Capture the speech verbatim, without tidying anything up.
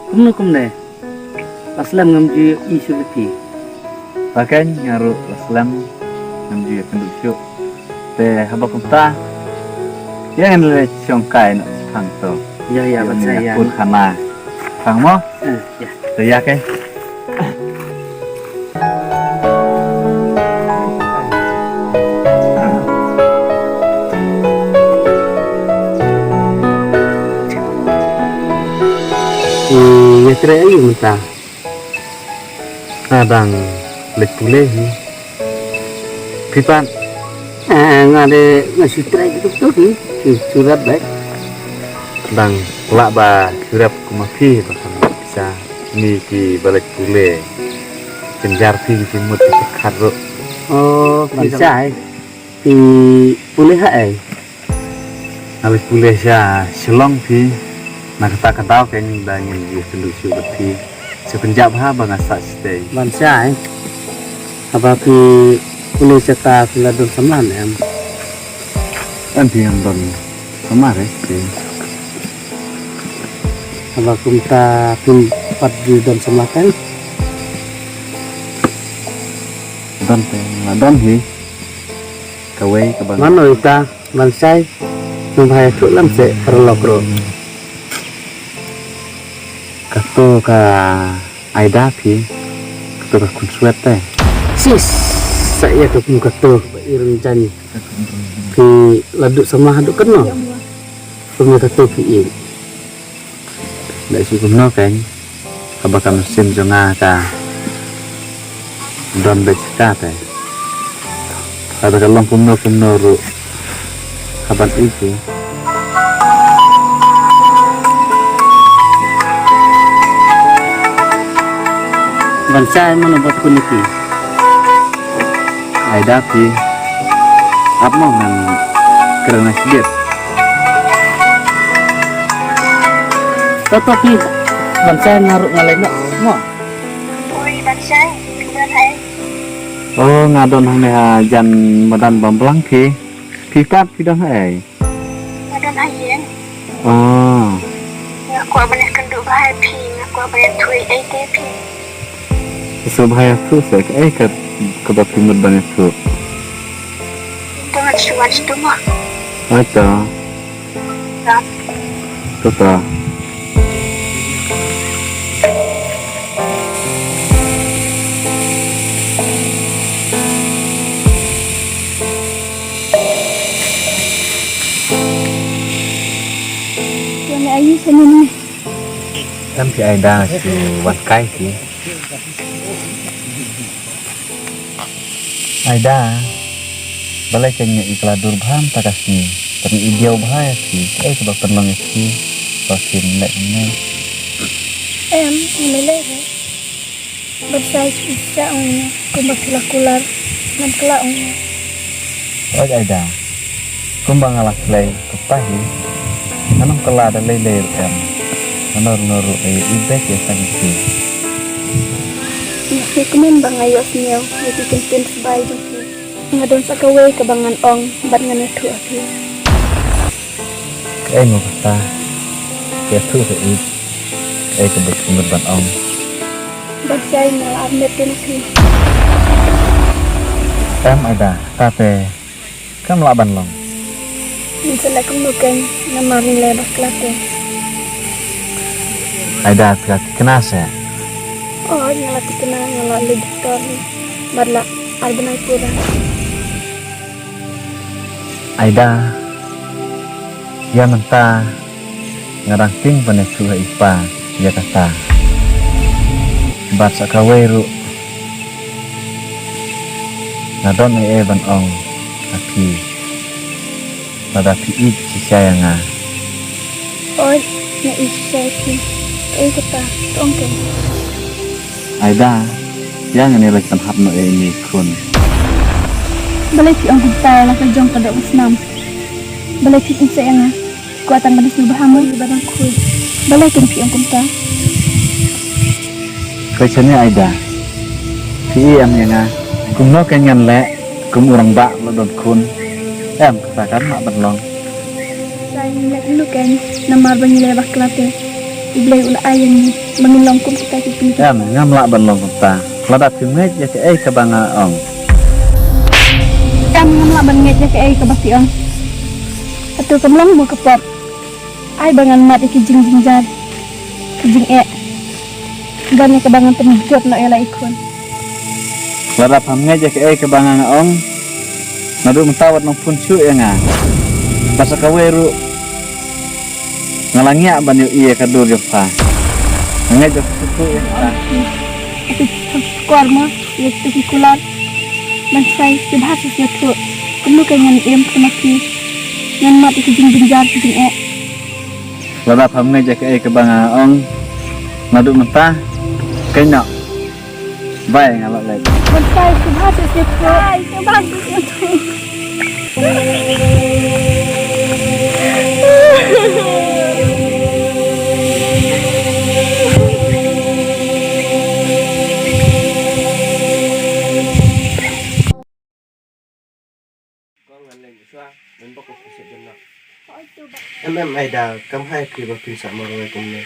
Kumno kumne? La slem ngam ju ïohi shuh ïa phi. Ba kein nga ruh la slem ngam ju ïakynduh shuh. Te haba kumta ïa ngin leit shong kai noh shaphang to. Ïa, ïa, ban sa ïa. Pur khana. Phang mo? Eh, ïa. Te ïa kein. Ïa trei aïu mynta? Nga dang leit pule hi. Phi pat? Ah, nga de nga shu trei kitu kitu hi. Shu, shu rep beit. Dang lah ba shu rep kum ma phi ba kan pisa. Ni ki ba leit pule. Kin jar phi ki mut ki khat ruh. Oh, phi sa ai. Phi pule ha ei? Nga leit pule sha Shillong phi. Na kata ka daw kein ba ngin ïakynduh shuh bad phi. Shu kynjah bha ba nga sah shatei. Ban sa ei. Haba phi pule shata phi la don samla ne em? Em, phi ngam don samla re phi. Haba kumta phi pat ju don samla kein? Don te, nga don hi. Kawei kaba. Mano ita? Ban sa ei, nang bha ïathuh lem seh paralok ruh. Kato ka Aida phi, kato ka khun swet te. Sis, sa ïa ka kum kato ba i rynjang. Phi la duh samla haduh katno? Kum ïa kato phi i. Lehse kumno kein, kaba ka mynsiem jong nga ka don beit shata te. Lada ka long kumno kumno ruh, ka ban ïeit hi. Ban sa ei, mano ba khun ïa phi? Aida phi. Ap mo, ngan kren na shibit. To to phi. Ban sa ei, nga ruh nga leit noh mo. Oi, ban sa ei, phi don ha ei? Oh, nga don hangne hajan madan Bamblang phi. Phi pat phi don ha ei? Nga don ha ïing. Oh. Nga kwah ban ïakynduh bha ïa phi, nga kwah ban ïathuh ei ei te phi. Sa bha ïathuh seh, kaei ka, kaba phi mut ban ïathuh? To ngan shu wan sha tu mo. Ai to. To. To to. Wan aïu sha ngi ne? Em phi Aida, shu wan kai phi. Aida, balei kein nga i kala dur bha mynta ka sngi? Tang i diaw bha ïa phi, kaei kaba pynlong ïa phi ba phim leh kumne? Em, ngam leh re. Ban sa ei, shisha ong ïa nga kumba phi la kular, ngam kylla ong ïa nga. Hooid Aida, kumba nga la kylli kumta hi, ngan ym kylla da lei lei ruh em. Nangno nangno ruh nga ïeit beit ïa tang ïa phi. Nga sngewkmen ba nga ïohsngew ïa ki kyntien sbai jong phi. Nga don sa kawei kaba ngan ong bad ngan ïathuh ha phi. Kaei mo kata? Ïathuh kaei? Kaei kaba phi mut ban ong? Ban sa ei, nga la armet te na phi. Em Aida, kata te kam lah ban long. Ngin sa leh kumno kein, namar ngi la bakla te. Aida, phi la thikna seh? Hooid, nga la thikna, nga la leit doktor bad la ar bnai pura. Aida, ïa mynta nga dang kyrpad ban ïathuh ha i pa ïa kata. Bad sa kawei ruh nga don ei ei ban ong ha phi. Lada phi ïeit shisha ïa nga. Hooid, nga ïeit shisha ïa phi. Kaei kata, to ong kein. Aida, ïa ngin ïa leit pynhap noh ïa ine i khun. Balei phi ong kumta ïa la ka jong ka doh ka snam? Balei phi ïeit ïa nga? Kwah tang ban ïasnoh bha mo ïa i Badangkhuid? Balei ken phi ong kumta? Ka shane Aida. Phi ïeit em ïa nga? Kumno ken ngan leh kum u rangbah la don khun? Em, kata kan lah ban long. Sa ïa leh lut ken namar ba ngi leh bakla te. U Blei u la ai ïa ngi ba ngin long kum kita ki kmie. Em, ngam lah ban long kumta. Lada phim ngeit ïa kaei kaba nga ong. Em, ngam lah ban ngeit ïa kaei kaba phi ong. Hato kam long mo ka pop. Ai ba ngan mad ïa ki jingjynjar, ki jingeh. Ban ïa kaba ngan pynjot noh ïa la i khun. Lada pham ngeit ïa kaei kaba nga nga ong. Naduh mynta wat nang phone shuh ïa nga. Bad sa kawei ruh nga la ngiah ban ïohi ïa ka dur jong pha. Nga ngeit ba phi sngewthuh ïa kata. Atu sukor mo ïa kitu ki kular. Ban sai sngewbha sngewthuh. Kumno ka ngan im kumno ki ngan mad ïa ki jingjynjar ki jingeh. Lada pham ngeit ïa kaei kaba nga ong. Naduh mynta kynnoh. Bye, nga lah leit. Ban sai sngewbha sngewthuh. Bye, sngewbha sngewthuh. Kong ngan leng shuwa, men bok ko pisa jam nak. Em em Aida, kam hai phi ba phin sa marwei kumne.